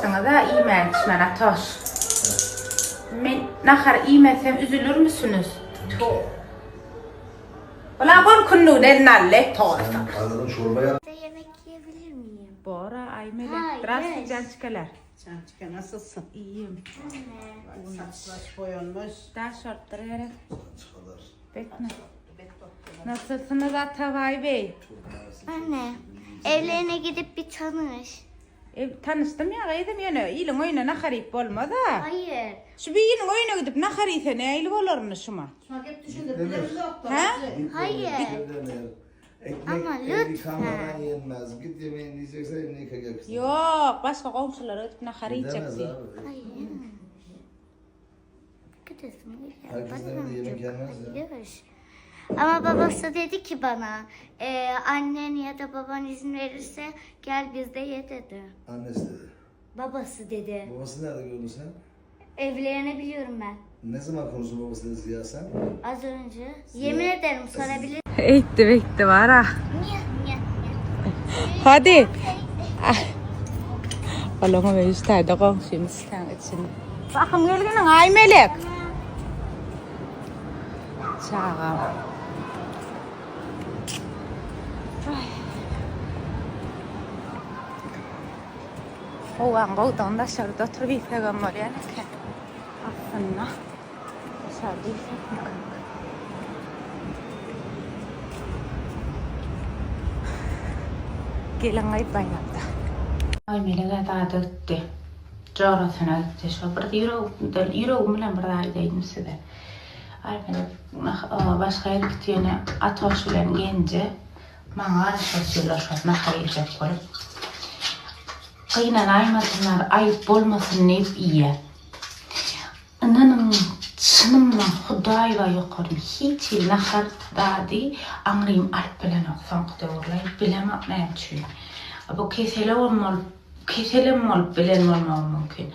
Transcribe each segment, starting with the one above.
garaşdyňyz-a iýmän içmän Atoş. Men nahar iýmesem üzülirmisiniz? Ulan gon kündügini eline aldy torsa. Sen çorba yap. Yemek yiyebilir miyim? Bora Aýmelek. Hayır. Здравствуй, jançikalar. Cançika nasılsın? İyiyim. Anne. Saç boyanmış. Daha şortları gerek. Çıkalar. Bekle. Nasılsınız Atabay Bey? Anne. Evlerine gidip bir tanış. E, tanıştım ya gyzym ýöne iliň öýüne nahar iýip bolmaz a. Hayır. Şu biriniň öýüne gidip nahar iýse nähili bolarmy şuma? Şuna gelip düşündür. Bilelim doktor. He? Hayır. Ekmek Ama el lütfen. yıkanmadan yenmez. Git yemeğini yiyeceksen elini yıka gel kızım. Ýok, başga goňşulara gidip nahar iýjek Gidemez diýip. abi. Hayır. Gidesim geliyor. Herkesin Bana evinde yemek çok yenmez ya. Hayır. Ama babası dedi ki bana e, annen ya da baban izin verirse gel bizde ye dedi. Annesi dedi. Babası dedi. Babası nerede gördün sen? Evlerini biliyorum ben. Ne zaman konuştun babası dedi Ziya sen? Az önce. Yemin ederim sorabilir. Eýtdi beýtdi bar a. Niye? Niye? Hadi. Olaňa we üç goňşymyz sen için. Bakym gelginiň Aýmelek. Çagam. Ay. Howaň gowdan daşarda oturyp iýsegem bolýan eken. Aslynda daşarda iýsek Gelin gaýyp baýramda. Aýmelek zada gitdi. Jorasyna gitdi. Şo bir ýüregimden, ýüregim bilen bir zat aýdaýyn size. Aýmelek başga ýere gitdi ýöne Atoş bilen Genje maňa garaşyp otyrlar şo nahar iýjek bolup. Gynanaýmasynlar, aýyp bolmasyn diýip iýýär. Ynanyň, çynymdan Hudaýba ýokarym hiç hili nahar zady aňrym alyp bilenok soňky döwürler, bilemok näme üçin. Bu keselem bolup, keselem bolup bilen bolmagym mümkin.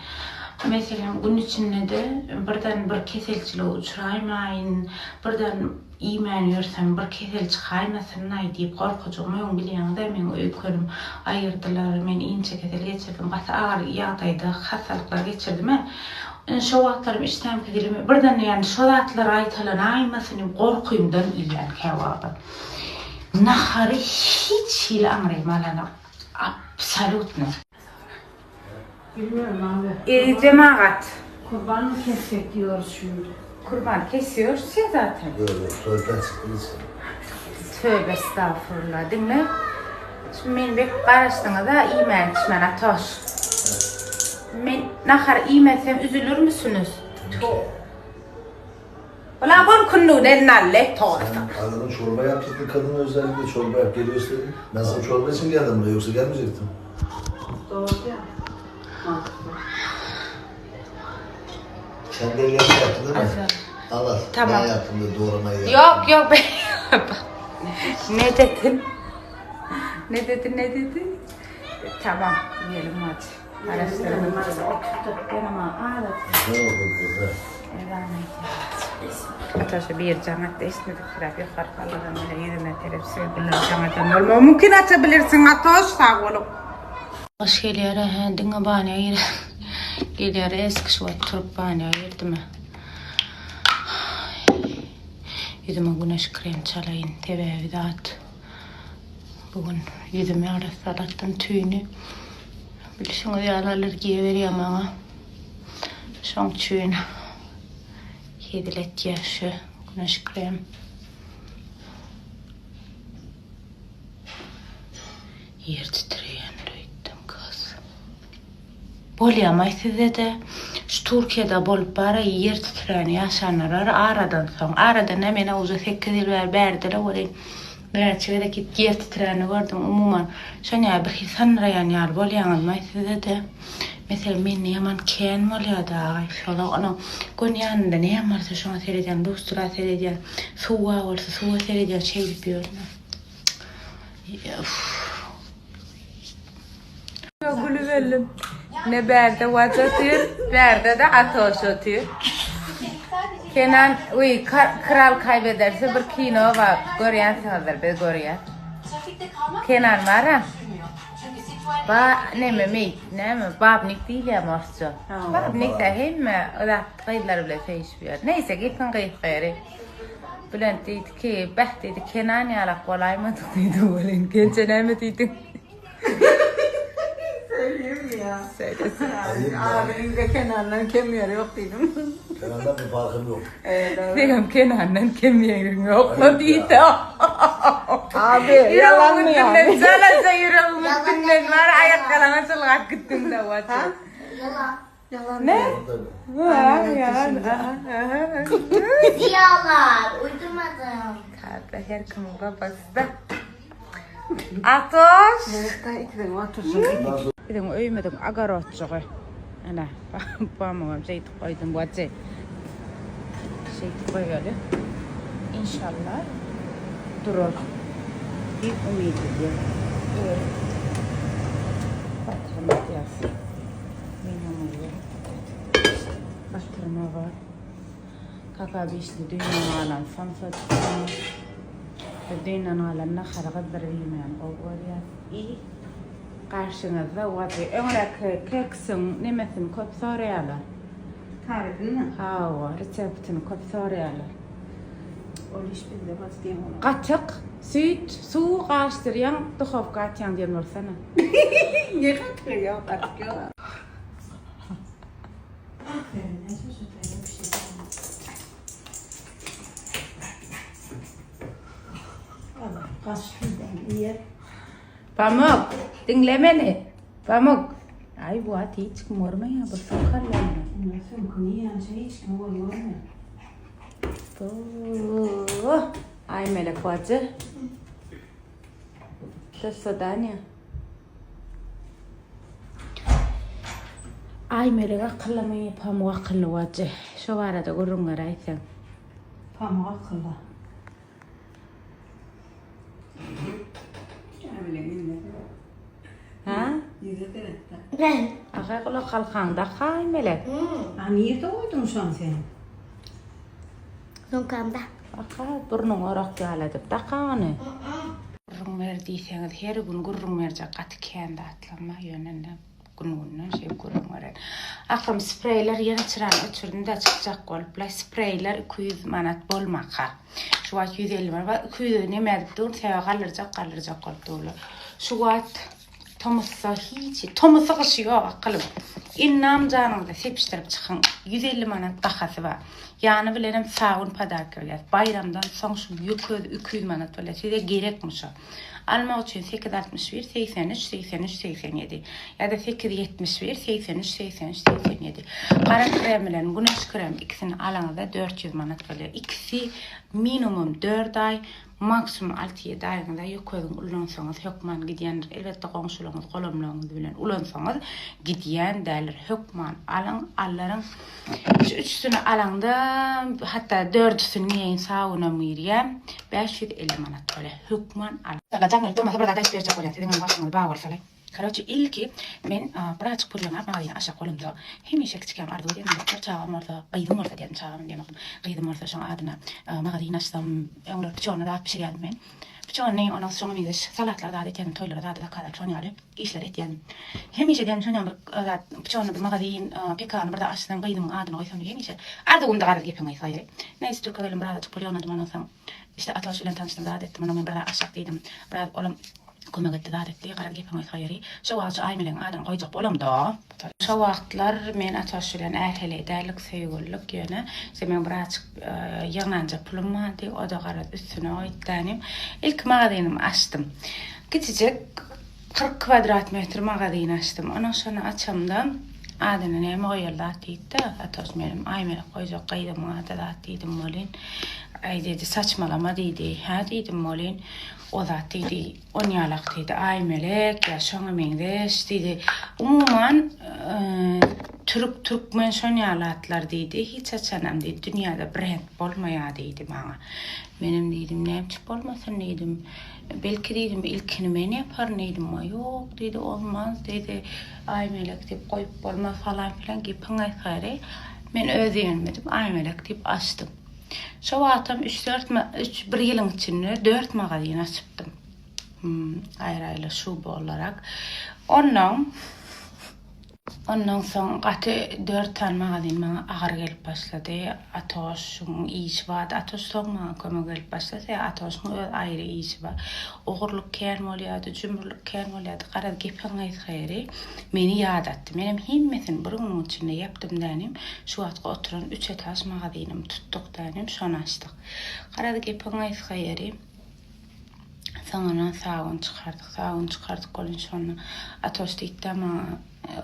Meselem, gün içinde-de birden bir keselçilige uçraýmaýyn, birden Iýmän ýörsem bir kesel çykaýmasyn-aý diýip gorkujygym öň bilýäňiz-ä meň öýkenim aýyrdylar, men inçekesel geçirdim, gaty agyr ýagdaýda hassalyklar geçirdim-ä. Ine şo wagtlarym içsem keselimi birden ýani şo zatlar gaýtalanaýmasyn diýip gorkymdan iýýän käwagtam. Nahary hiç hili aňrym alanok. Absolutno. Bilmiyorum abi. Eý jemagat. Kurban mı kessek diyoruz şimdi. Kurban kesiyoruz ya zaten. Yok yok tuvaletten çıktı için. Tövbe estağfurullah diňle. Şu men bek garaşdyňyz-a iýmän içmän Atoş. Men nahar iýmesem üzülirmisiniz? Ulan gon kündügini eline aldy torsa. Sen aradın çorba yaptırdın kadına özellikle çorba yap geliyor istedim. Ben sana çorba için geldim buraya yoksa gelmeyecektim. Doğru ya. Mantıklı. Kendi ellerini yaptın değil mi? Anlat. Tamam. Ben yaptım da doğramayı yaptım. Yok yok ben Ne dedin? Ne dedin ne dedin? Tamam yiyelim hadi. Araştıralım. Yanıma ağlat. Ne oldu güzel. Ataşa bir jaňat eşitmedik xarap ýokary galladan bile ýüzüme terep söýgüler jaňadan bolmagy mümkin açabilirsiň Atoş sag boluň. Gyş gelýär hä diňe banýa gir gelýär eski şu wagt turup banýa girdime. Ýüzüme güneş krem çalaýyn sebäbi zat bu gün ýüzümi arassalatdym tüýüni bilşiňiz ýaly allergiýa berýär maňa. Şoň üçin hezil etýär şu güneş krem. Ýer titreýändir öýtdüm gyz. Bolýamaý sizede şu Türkiýede bolup bara ýer titräni ýaşanlar bar aradan soň. Aradan näme men uje 8 ýyl bäri bärdele welin näçe gezek ýer titräni gördüm umuman. Şon ýaly bir hili sandyraýan ýaly bolýaňyzmaý sizede. Meselem mende ýaman kän bolýada agaý şola onuň göni ýanynda näme bolsa şoňa seredýän lustra seredýän suw bar bolsa suwa seredýän şeýdip ýörün. Gülüp öldüm. Ne bärde Waç otyr, bärde-de Atoş otyr. Kenan, uý, Kral kaybederse bir kino bar, görýänsiňizdir, biz görýäs. Kenan bar-a. Ba neme meýit näme babnik diýilýärmi orsça? Babnik de hemme zat gyzlar bilen söýüşip ýör. Neýse gepiň gysga ýeri. Bülent diýdi ki, beh diýdi Kenan ýalak bolaýmadyk diýdi welin. Genje näme diýdiň? Söyleyeyim ya. Söýlesin. Ayıp ya. Abinin de Kenan'dan kem yeri yok dedim. Kenan'dan bir farkım yok. Evet abi. Senem Kenandan kem ýeriň ýokmy Aýyp diýdi. ya. Abi yalan mı Ýüregiň yani? üstünden çalaja ýüregiň üstünden bar aýakgalaňa çylgap gitdiň de waçy. Yalan. Yalan Ne? değil. Tabii. Ha, Aynen yalan. düşünce. Aha, aha. Diyorlar. Uydurmadım. Tabii her kimin babası da. Atoş. Hatta ikiden otursun. Ondan sonra Biziň öýümiziň agarodjygy. Ana, pamugam şeýdip goýdum waçy. Şeýdip goýaly. Inşallah durar diýip umyt edýän. Batyrma diýýäs. Menýumyzda batyrma bar. Kaka bişli düýnden galan somsajyk bar. Biz düýnden galan nahary gyzdyryp iýmäni gowy görýäs. I garşyňyzda wajy öňräki keksiň nemesini köp soraýarlar. Tarifini mi? Hawa, reseptini köp soraýarlar. Ol iş bizde bas diýen bolar. Gatyk, süýt, suw garyşdyrýaň, duhowka atýaň diýen bolsana. Ne katyk ya? Katyk yok. Aferin. Ne çocuklar bir şey Allah kaç yer. Pamuk, diňle meni. Pamuk. Aý bu at hiç kim görmeýär, bu sokarlar. Süňküni yiyen şey hiç kim görmüyor. Bu. Aý Melek bajy. Do swadaniýa. Aý Melek akyllymy, Pamuk akylly bajy. Şo barada gürrüň beräýseň. Pamuk akylly. Ne bileyim ne. Ha? Yüze seret de. Ben. Ahy gulak halkaňda Aý Melek. Ha nerede koydun şu an sen? Sonkamda. Aka burnuňy orak ýaly edip daka ony. Gürrüň ber diýseňiz her gün gürrüň berjek gaty kän zatlam bar ýöne indi gün-günden şeýdip gürrüň bererin. Akym spreýler ýene çyrany öçürdim-de çykjak bolup la spreýler 200 manat bolmaka. Şu wagt 150 manat bar 200-e neme edip dur sebäbi galdyrjak galdyrjak bolup durlar. Şu wagt tomusda hiç tomusy gyşy ýok akylym. Innam janyňyza sepişdirip çykyň. 150 manat bahasy bar. Ýany bilenem sabun podarka berýär. Baýramdan soň şu ýüköz 200 manat bolýar. Size gerekmi şo? Almak üçin 861 83 83 87 ýa-da 871 83 83 87. Gara krem bilen güneş krem ikisini alaňyzda 400 manat bolýar. Ikisi minimum 4 aý, maksimum 6-7 aýyňyzda ýüközüň ulansaňyz hökman gidýändir. Elbetde goňşularyňyz, golamlaryňyz bilen ulansaňyz gidýän däldir. Hökman alyň, alaryň. Şu üçüsini alaňda, hatda dördüsini diýeýin sabunam girýär. 550 manat bolýar. Hökman alyň. Jaňyny durmasa bir zat aýdyp berjek bolýan. Siziň hem wagtyňyz bar bolsa. Karoçe ilki men birazjyk pul ýygnap magazyna aşak bolamda hemişe kiçikäm arzuw edýärdim bir çagam bolsa gyzym bolsa diýerdim çagam diýemokdym gyzym bolsa şoň adyna magazyn açsam öňler piçony zat bişirýärdim men piçony ondan şoňa meňzeş salatlar zat etýärdim toýlara zada zakaz alyp şon ýaly işler etýärdim hemişe diýerdim şon ýaly bir zat piçony bir magazyn pekany bir zat açsam gyzymyň adyny goýsam diýip hemişe arzuwymda garaz gepiň gysga ýeri neýse türke geldim birazajyk pul ýygnadym ondan soň işte Ataş bilen tanyşdym zat etdim ondan men biraz aşak diýdim biraz olam Kömek etdi zat etdi garaz gepiň gysga ýeri şo wagt şu Aýmelegiň adyny goýjak bolamda. Şo wagtlar men Ataş bilen är-heleý däldik söýgülilik ýöne işte meň birazjyk ýygnanja pulum bardy o-da garaz üstüne goýdy ilki magazynymy açdym kiçijek 40 kwadrat metr magazyn açdym ondan şony açamda adyny näme goýaly zat diýdi-de Ataş menem Aýmelek goýjak gyzymyň ady zat diýdim welin aý diýdi saçmalama diýdi hä diýdim welin O zat diýdi, onýalak diýdi, Aýmelek ýa şoňa meňzeş diýdi. Umuman, türk, türkmen şonýaly atlar diýdi. Hiç haçanam diýdi, dünýäde brend bolmaýar diýdi maňa. Menem diýdim, näme üçin bolmasyn diýdim. Belki diýdim, ilkini men ýaparyn diýdim. Ýok diýdi, olmaz diýdi. Aýmelek diýip goýup bolmaz falan filan gepiň aýtgary. Men öz ýerime diýip Aýmelek diýip açdym. Şo wagtam üç-dört, üç, bir ýylyň içinde dört magazin açypdym. Aýry-aýry şube olarak. Onnoň Ondan soň gaty dört sany magazin maňa agyr gelip başlady. Atoşyň işi bardy. Atoş soň maňa kömek gelip başlady. Sebäbi Atoşyň öz aýry işi bar. Ogurlyk kän bolýardy, jümrülik kän bolýardy. Garaz, gepiň gysga ýeri, meni ýadatdy. Menem hemmesini bir günüň içinde ýapdym dänim. Şu wagtky oturan üç etaž magazinymy tutduk dänim, şony açdyk. Garaz, gepiň gysga ýeri, Soňundan sabyn çykardyk. Sabyn çykardyk welin şonda Atoş diýdi-de maňa,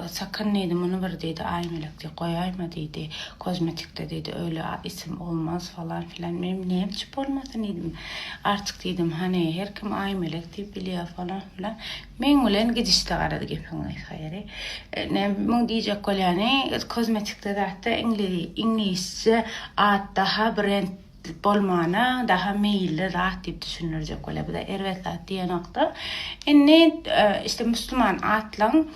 Sakyn diýdi, muny bir diýdi, Aýmelek diýdi, goýaýma diýdi, kozmetikde diýdi, öýle isim olmaz falan filan. Menem näme üçin bolmasyn diýdim. Artyk diýdim, hany her kim Aýmelek diýip bilýär falan filan. Meň bilen gidişdi garady gepiň gysga ýeri. Näme muň diýjek bolýany, kozmetikde zatda iňlisçe at daha brend bolmana daha meýilli zat diýip düşündirjek bolýar. Bu-da erbet zat diýenokda. Indi işte müslüman atlaň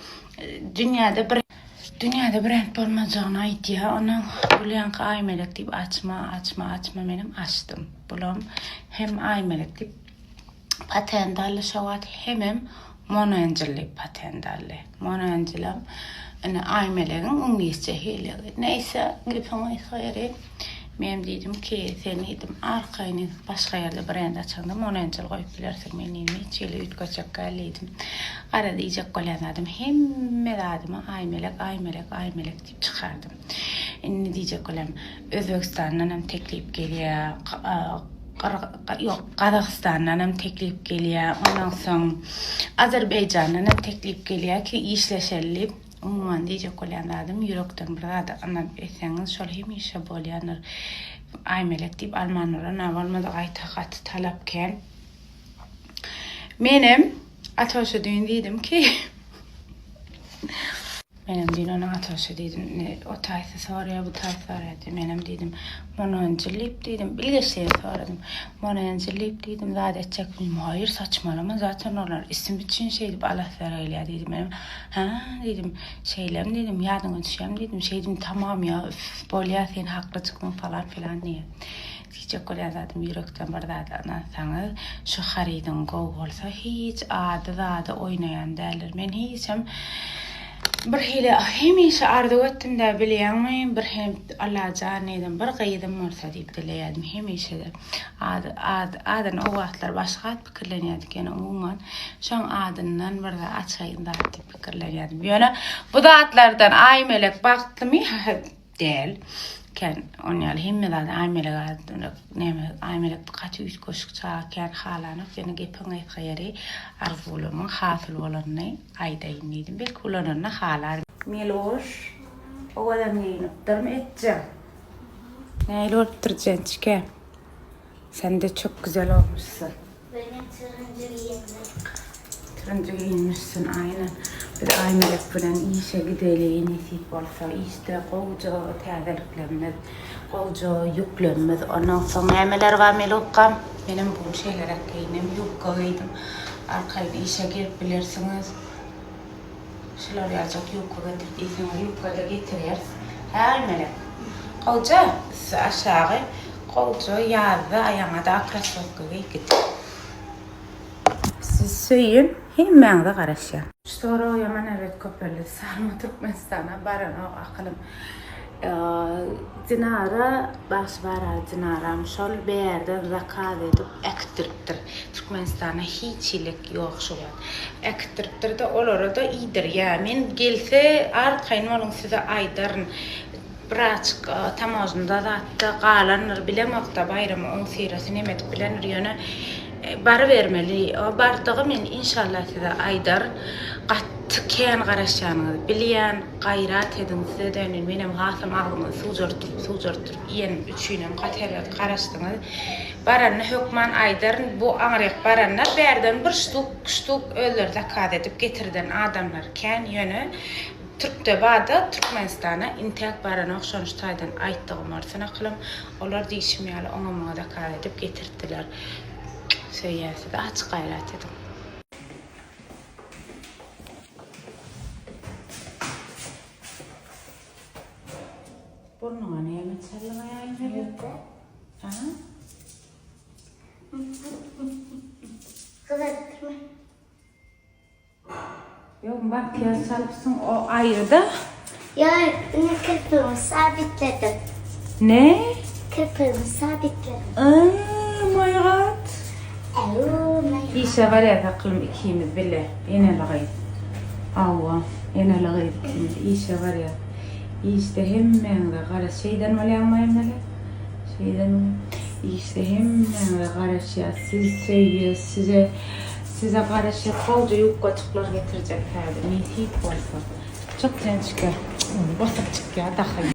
dünýäde bir dünýäde brend bolmajagyny aýdýar. Ondan Gülýanka Aýmelek diýip açma, açma, açma menem açdym. Bulam hem Aýmelek diýip patent aldy şo wagt hemem Mono Angel diýip patent aldy. Mono Angelem ine Aýmelegiň iňlisçe hilegi. Neýse, gepiň gysga ýeri, men diýdim ki, sen diýdim, arkaýyn başga ýerde brend açaňda Mono Angel goýup bilersiň, men diýdim, hiç hili üýtgetjek däl diýdim. Gara diýjek bolýan zadym, hemme zadymy Aýmelek, Aýmelek, Aýmelek diýip çykardym. Indi diýjek bolýan, Özbegistandan hem teklip gelýär, ýok, Gazagystandan hem teklip gelýär, ondan soň Azerbaýjandan hem teklip gelýär ki, işleşeli diýip. Umuman diýjek bolýan zadym, ýürekden bir zada ynanyp etseňiz, şol hemişe bolýandyr. Aýmelek diýip almanlara na bolmady, gaýta gaty talap kän. Menem Atoşa düýn diýdim ki, Menem düýn onuň ataşy diýdim. Indi o taýsy soraýar, bu taýsy soraýar diýdim. Menem diýdim, Monanjy diýip diýdim. Bilgeşleýin soradym. Monanjy diýip diýdim, zat etjek diýdim. Haýyr, saçmalama, zaten olar isim üçin şeýdip alaslar gelýär diýdim. Menem, hä diýdim, şeýlemi diýdim, ýadyňa düşýärmi diýdim. Şeýdim, tamam ýa, üf, bolýar, sen hakly çykdyň falan filan diýýär. Diýjek bolýan zadym ýürekden bir zada ynansaňyz şu harydyň gowy bolsa hiç ady zady oýnaýan däldir. Men hiçem bir hili hemişe arzuw etdimdä bilýäňmi bir hem Allajan diýdim bir gyzym bolsa diýip dileýärdim hemişede. Ady ady adyny o wagtlar başga at pikirlenýärdik ýöne umuman şoň adyndan bir zat açaýyn zat diýip pikirlenýärdim. Ýöne bu zatlardan Aýmelek bagtlymy? Däl. Kän on ýaly hemme zady Aýmelek adyna näme Aýmelek gaty üýtgeşik çaga kän halanok ýöne gepiň gysga ýeri arzuwlarymyň hasyl bolanyny aýdaýyn diýdim belki ulananda halar. Miloş owadan geýinipdirmi etjeň. Nähili bolupdyr jençke. Sende çok güzel olmuşsun. Benim turuncu giyindim. Turuncu giyinmişsin aynen. Biz Aýmelek bilen işe gideli nesip bolsa. Işde gowja täzeliklerimiz, gowja ýüklerimiz. Ondan soň nämeler bar Melukgam? Menem bu gün şeýleräk geýindim, ýubka geýdim. Arkaýyn işe gelip bilersiňiz. Şular ýaljak ýubka getir diýseňiz ýubka-da getirýäris. Hä Aýmelek? Gowja üsti aşagy Gowja ýazda aýaňada krasowka geý git. Sizi söýýän hemmäňize garaşýan. Şu sorag ýaman erbet köpeldi. Salma Türkmenistana baranok akylym. Dinara bagşy bar Dinaram şol bärden zakaz edip äkitdiripdir. Türkmenistana hiç hilek ýok şu wagt. Äkitdiripdirde olara-da iýdirýär. Men gelse arkaýyn boluň size aýdaryn. Birazjyk tamožnyda zatda galandyr bilemokda Baýramyň öňüsyrasy neme edip bilendir ýöne barybermeli bardygy men inşallah size aýdar gaty kän garaşýanyňyzy bilýän gaýrat ediň size-de indi menem hasam agzyňyzy suwjartdyryp suwjartdyryp iýenim üçinem gaty erbet garaşdyňyz baranda hökman aýdaryn bu aňryk baranda bärden bir ştuk ştuk özleri zakaz edip getirden adamlar kän ýöne Türkde bada Türkmenistana intäk baranok şony şu taýdan aýtdygym bolsun akylym olar diýşim ýaly oňa muňa zakaz edip getirtdiler söýýän sizi açyk gaýrat ediň. Burnuňa näme çalyňaýaýyn hezil? Ha? Gyzartma. Makiýaž çalypsyň o aýryda. Ya ne kirpigimi sabitledim. Ne? Kirpigimi sabitledim. Oh my god. Oh my god. Işe barýas akylym ikimiz bile. Eneli gyz. Hawa, eneli gyz ikimiz işe barýas. Işde hemmäňize garaş. Şeýden bolýaňmy hemmeler? Şeýden işde hemmäňize garaşýas. Sizi söýýäs. Size size garaşýas. Gowja ýukgajyklar getirjek häzir. Nesip bolsa. Çyk sen çyka. Basyp çykýar dahy.